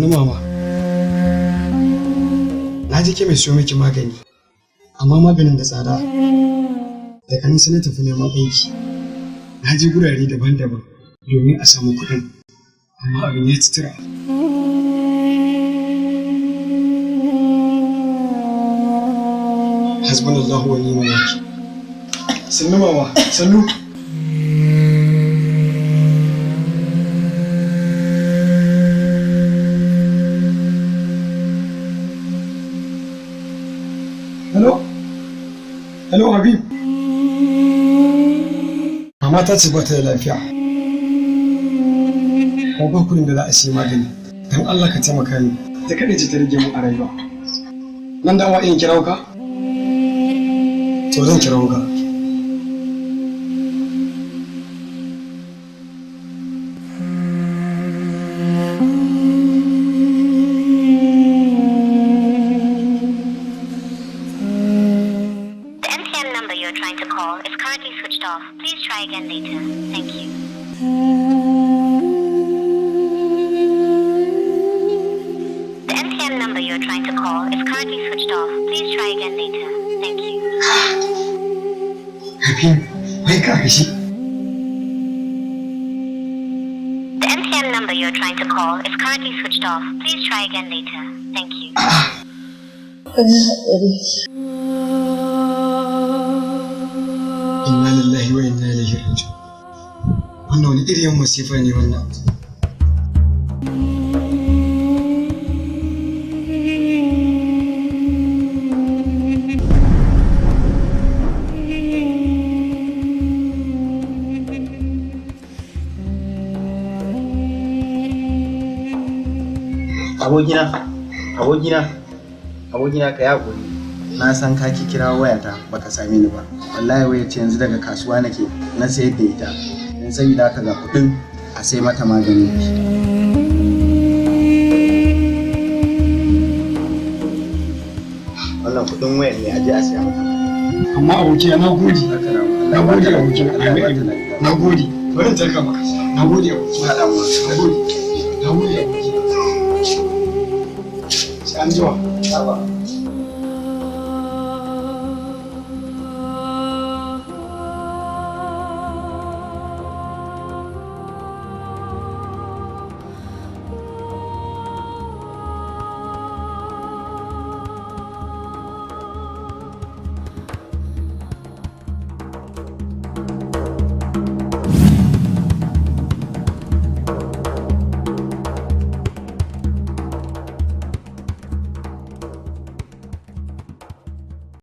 Sannu mama. Na je ke mai siyo miki magani, amma maganin da tsada. Daga nan sai na tafi neman aiki. Na je gurare daban-daban domin a samu kuɗin, amma abin ya ci tura. Hasbunallahu wa ni'mal wakil. Sannu mama, sannu. Hello? Hello Habib. Mama ta ce ba ta da lafiya. Ko ba kuɗin da za a siyi magani. Don Allah ka taimaka ni. Ta kaɗai ce ta rage mun a rayuwa. Nan da awa in kirawo ka? To zan kirawo ka. The MTN number you're trying to call is currently switched off. Please try again later. Thank you. The MTN number you're trying to call is currently switched off. Please try again later. Thank you. Habib, wai ka gashi. The MTN number you're trying to call is currently switched off. Please try again later. Thank you. Inna lillahi wa inna ilaihi raji'un. Wannan wani irin masifa ne wannan? Abokina, abokina, abokina, ka yi haƙuri. Na san ka ki kira wayata baka same ni ba. Wallahi waya ce yanzu daga kasuwa nake na sayar da ita. Dan saboda haka ga kuɗin, a sai mata magani. Wannan kuɗin wayar ne, a je a siya mata. Amma abokina, na gode. Na gode abokina. Amin amin. Na gode. Bari in tarka maka. Na gode abokina. Na gode. Na gode abokina. Sai an jima.